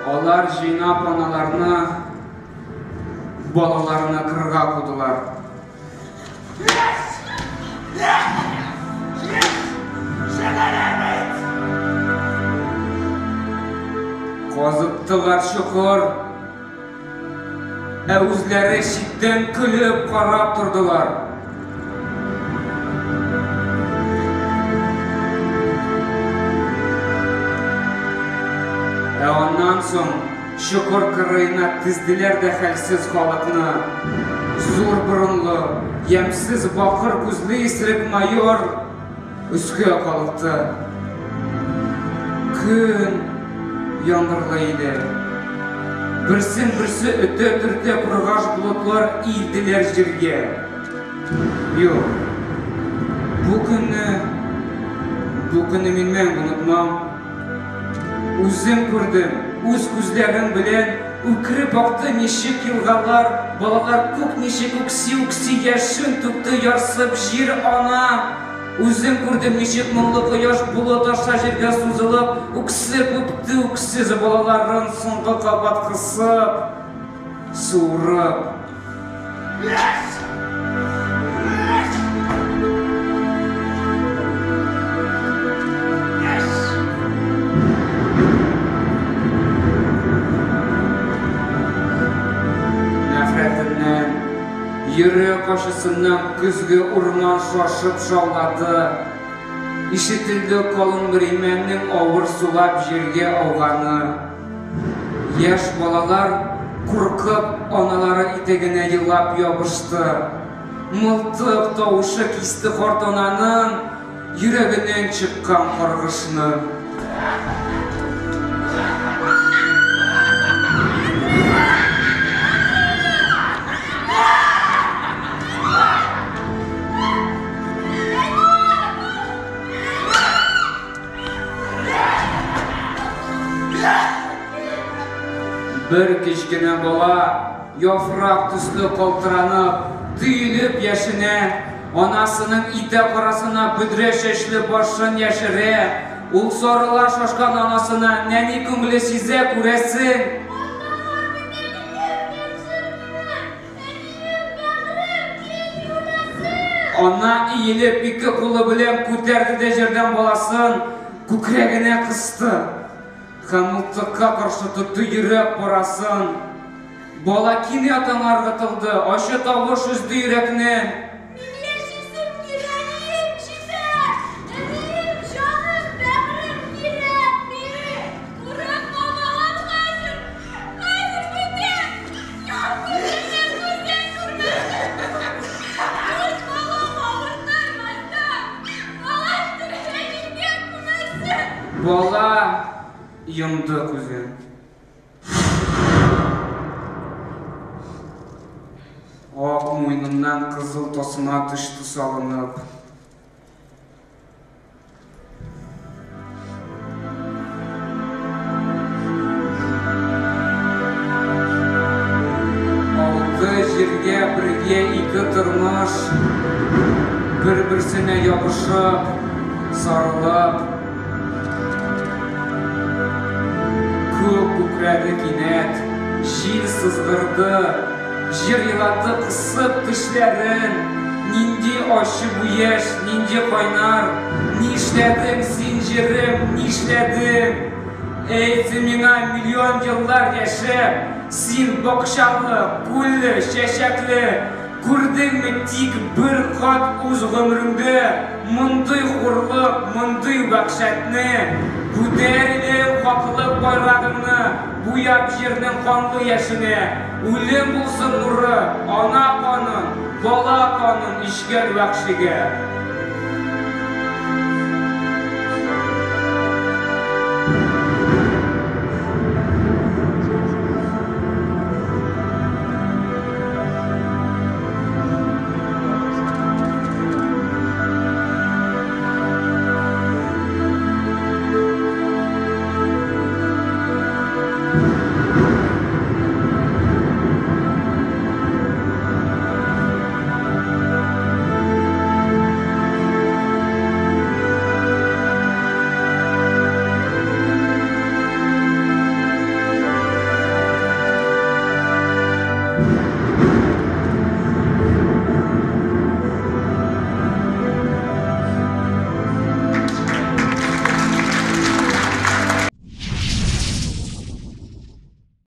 Алар җыйнап аналарны, балаларны кырга кудылар. Казыттылар чокыр, ә үзләре читтән көлеп карап тордылар. Ә аннан соң чокыр кырыена тезделәр дә хәлсез халыкны. Зур борынлы, ямьсез бакыр күзле исерек майор өскә калыкты. Көн яңгырлы иде. Берсен-берсе өтә-төртә кургаш болытлар иелделәр җиргә. Юк. Бу көнне, бу көнне мин мәңге онытмам. Үзем күрдем, үз күзләрем белән үкереп акты ничек елгалар, балалар күк ничек үкси-үкси яшен түкте ярсып җир-ана. Үзем күрдем ничек моңлы кояш болыт аша җиргә сузылып, үксеп үпте үксез балаларын соңгы кабат кысып, суырып. Нәфрәтеннән, йөрәк ачысыннан көзге урман шашып шаулады. Ишетелде калын бер имәннең авыр сулап җиргә ауганы. Яшь балалар, куркып, аналары итәгенә елап ябышты. Мылтык тавышы кисте карт ананың йөрәгеннән чыккан каргышны. Бер кечкенә бала яфрак төсле калтыранып, төелеп яшенә, анасының итәк арасына бөдрә чәчле башын яшерә. Ул сарыла шашкан анасына, нәни күңеле сизә, күрәсең. Ана иелеп, ике кулы белән күтәрде дә җирдән баласын күкрәгенә кысты. Һәм мылтыкка каршы тотты йөрәк парасын. Бала кинәт аңа ыргытылды, ачы тавыш өзде йөрәкне. Мин яшисем килә, әнием, җибәр! Әнием, җаным, бәгърем, кирәкми! Курыкма, балам, хәзер, хәзер бетә! Яр күзеңнән күздән күрмәсен! Дүрт балам авырттырмаса, балам әнигә күмәсен! Бала йомды күзен. Ак муеныннан кызыл тасма төште салынып. Алды җиргә бергә ике тормыш, бер-берсенә ябышып, сарылып. Күк күкрәде кинәт, җил сызгырды, җир елатты кысып тешләрен. Нинди ачы бу яшь, нинди кайнар, нишләдең син, җирем, нишләдең? Әйтсе миңа миллион еллар яшәп, син бакчалы, күлле, чәчәкле, күрдеңме тик бер кат үз гомереңдә мондый хурлык, мондый вәхшәтне? Күтәр идең хаклык байрагыңны, буяп җирнең канлы яшенә. Үлем булсын нуры, ана канын, бала канын эчкән вәхшигә.